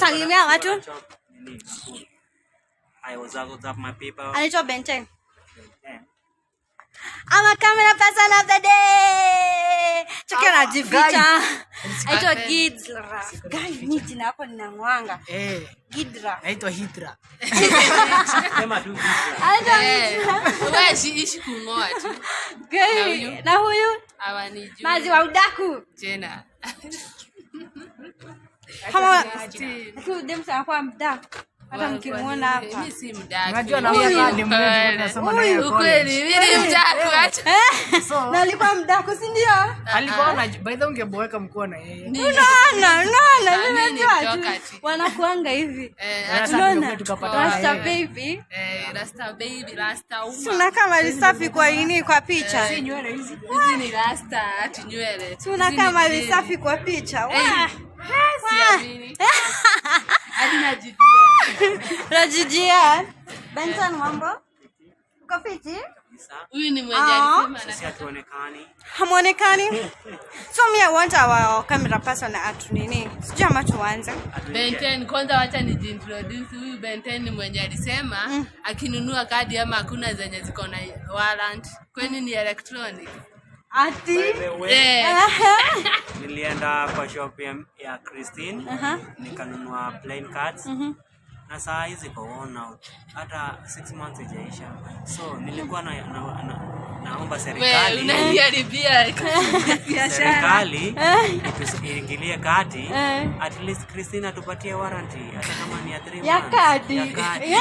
Salimia watu. Nini, school. Hi, what's up, what's up, my people? Anaitwa Benten. Eh, I'm a camera person of the day. Chuki anajificha. Anaitwa Gidra. Guy, mimi jina yako ninangwanga. Eh, Gidra. naitwa Hitra. Sema tu Gidra. Anaitwa Eh, Gidra. wewe ishi kung'oa tu. Guy, Na huyu? na huyu Hawanijui. mazi wa udaku. Jena. Kama Christine. lakini dem anakuwa mdaku. Hata mkimuona hapa. Mimi si mdaku. Unajua na huyu kadi mrefu tunasoma naye college. Ukweli, mimi ni mdaku acha. So, Na alikuwa mdaku, si ndio? alikuwa na by the way ungeboeka mkuwa na yeye. Unaona, unaona, Mimi mimi ni najua tu. mtoka tu. Wanakuanga hivi. Eh, Sasa acha- Unaona? ndio tukapata Rasta na yeye. baby. eh, Rasta baby, Rasta uma. Si unakaa mali safi kwa nini kwa picha? Si nywele hizi. Hizi ni Rasta, ati nywele. Si unakaa Hizi ni mali green. safi kwa picha. Eh, Wah. siamini. Hadi najijua. Unajijia. Benson, mambo? Uko fiti? Kabisa. Huyu ni mwenye Ah. alisema Sisi hatuonekani. Hamuonekani? So me I want our camera person atu nini? Sijui ama tuanze. Benten, kwanza wacha nijiintroduce. Huyu Benten ni mwenye alisema akinunua kadi ama hakuna zenye ziko na warrant. Kwani ni electronic? Ati. By the way, Eh, nilienda kwa shop ya Christine, nikanunua playing cards na saa hizi kwa worn out, hata 6 months ijaisha. So nilikuwa naomba we serikali unaniharibia biashara. serikali iingilie kati, Eh. at least Christine atupatie warranty hata kama ni ya 3 Ya months. kadi. Ya kadi.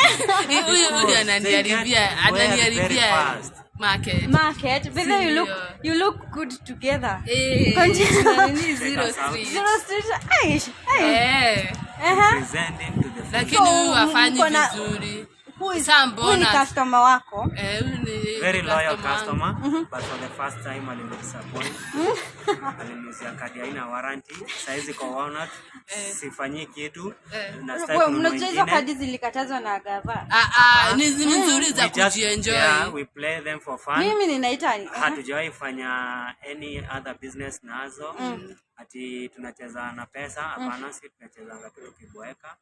Huyu huyu ananiharibia, They get very ananiharibia fast. market. Market. But then Sindio. you look good together. Eh, Continue. tuna nini zero Check us out. street. Zero street. Aish. Aish. Eh, Aha. Presenting to the future. lakini So, huyu hafanyi mko na- vizuri. Who is Sa who ni mbona? customer wako? Eh, huyu ni Very loyal customer wangu. customer, but for the first time alinidisappoint. Aliniuzia kadi haina warranty. Saizi kwa Walnut sifanyii kitu. Eh. Na sitaki Wewe, kununua mnajua hizo ingine. kadi zilikatazwa na gava. Ah, ah, ni nzuri za We just- kujienjoy. yeah, we play them for fun. Mimi ninaita Hatujawahi fanya any other business nazo. Ati tunacheza na pesa, hapana, si tunachezanga tu tukiboeka.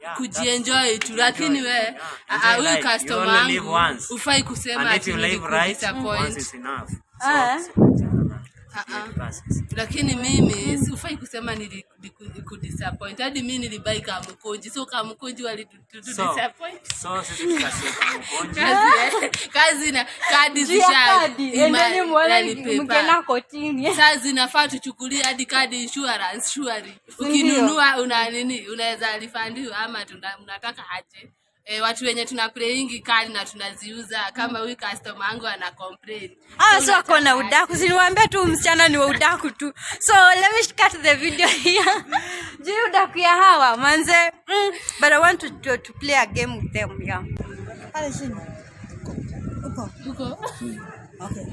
Yeah, Kujienjoy tu, lakini we Yeah, ah, ah, enjoy huyu life. You customer only live wangu once. ufai kusema And if ati you live right, once nilikudisappoint. is enough. Ah. So, tunacheza na Ah, ah. basi. Lakini mimi si ufai kusema nilikudisappoint. Hadi mimi nilibuy kamkunji, so kamkunji So, walidisappoint. so sisi tukasema mkonji. Kazi, kazi na kadi Juu ya zisha kadi. Endeni muone yani paper. mkienda kotini. Sasa zinafaa tuchukulie hadi kadi insurance surely. Ndio. Ukinunua una nini unaweza refundiwa ama mnataka aje? E, watu wenye tuna playingi kadi na tunaziuza kama huyu customer wangu ana complain. Ah, So so wako na unataka udaku. Si niwaambia tu msichana ni wa udaku tu. So let me cut the video here. Juu ya udaku ya hawa manze. But I want to play a game with them, yeah. Pale chini. Uko. Uko? Okay.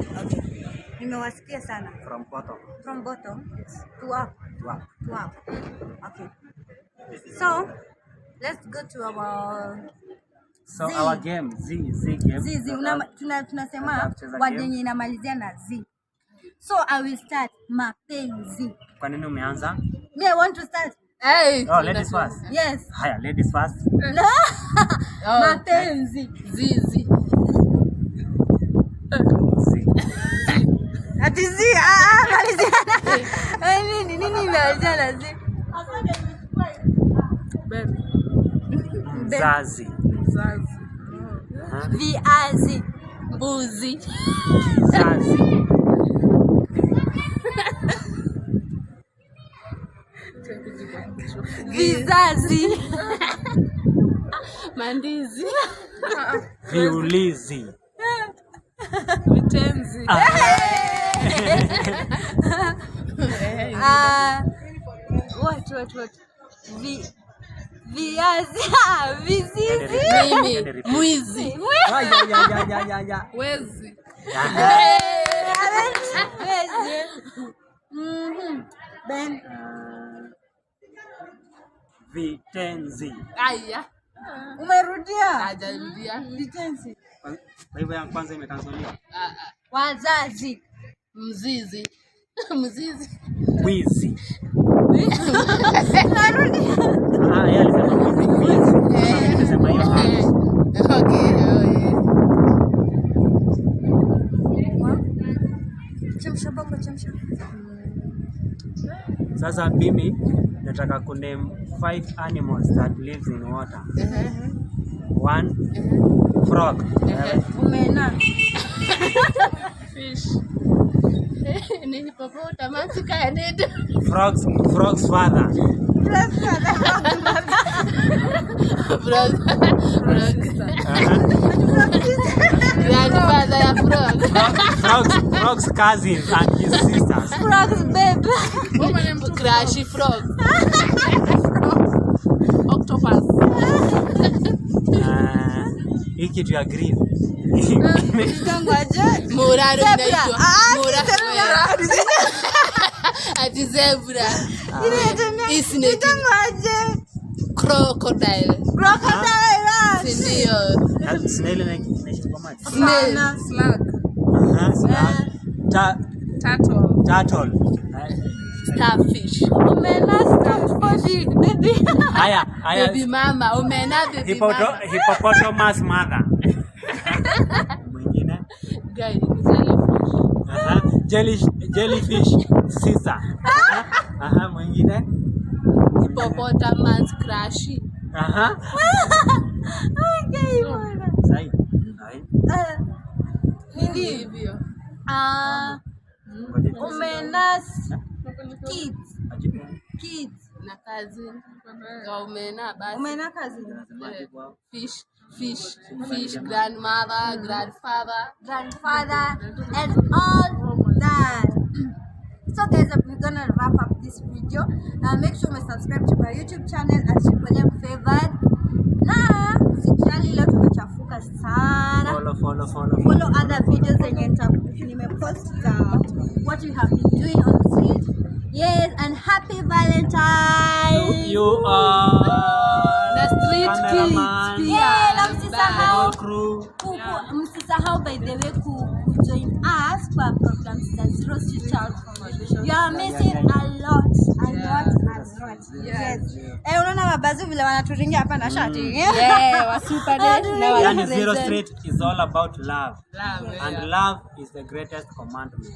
Nimewasikia sana. From bottom. From bottom to up. To up. To up. Okay. So, let's go to our So Z. our game, Z, Z game. Z, Z, tunasema Tunataka kucheza word game. yenye inamalizia na Z. So I will start mapenzi. Kwa nini umeanza? Me, I want to start. Hey, Oh, ladies first. Yes. Haya, ladies first. Oh. Mapenzi. Zizi. Z. Ati Z, ah, ah, malizia na. Eh, nini nini imemalizia na Z? Mzazi. Viazi. Mbuzi. Kizazi. Vizazi. Mandizi. Viulizi. Vitenzi. Ah, what? Viazi. Ah, vizizi. Mimi mwizi. Ya, ya, ya, ya, ya, ya. Wezi. Wezi. Ben. Vitenzi. Aya. Umerudia. Hajarudia. Vitenzi. Kwa hivyo ya kwanza imekansoliwa. Ah, ah. Wazazi. Mzizi. Mzizi. Wizi. Narudia. Ah, yeye alisema with. Sasa mimi nimesema hiyo act. Okay, oh, yeah. Chemsha bongo, chemsha. Sasa mimi nataka kuname five animals that lives in water. One, frog. Omena. Fish. Ni hippopotamus kaendedo. Frog's father. Frog. Frog. Grandfather ya frog. Frog's cousins and his sisters. Frogs, babe. Crashy frog. Octopus. Hii kitu ya green. Ngoja. Muraro Zebra. inaitwa. Ah, Muraro. zebra. Ati zebra. Hii snake. Ngoja. Crocodile. Crocodile. Si ndio? Snail inaishi kwa maji. Snail. Slug. Aha, slug. Turtle. Turtle. Starfish. Omena stop for baby. Haya, haya. Baby mama. Omena baby mama. Hippopotamus mother. Mwingine. Guy, ni jellyfish. Aha, jellyfish sister. Aha, aha, mwingine. Hippopotamus crashy. Aha. Okay, bwana. Sai. Sai. Nini? Hivyo. Ah, Ngoja. Omena's kids. Kids. Na cousin. Omena basi. Omena cousin. Eh, fish, grandmother, grandfather. Grandfather and all that. So guys, we're gonna wrap up this video. Make sure you subscribe to my YouTube channel at Triple M Favored. Na usijali leo tumechafuka sana. Follow, follow, follow. Follow other videos zenye nimepost za what we have been doing on the street. Yes, and happy Valentine. You are The street cameraman, kids. Yeah, na the msisahau whole crew. msisahau by the way ku join us kwa programs za Zero Street Child. You are missing a lot, a lot, a lot. Yes. Eh, unaona mabazu vile wanaturingia hapa na shati. Yeah, wasupa de na Yani Zero warepresent. Street is all about love. Love, And yeah. love is the greatest commandment.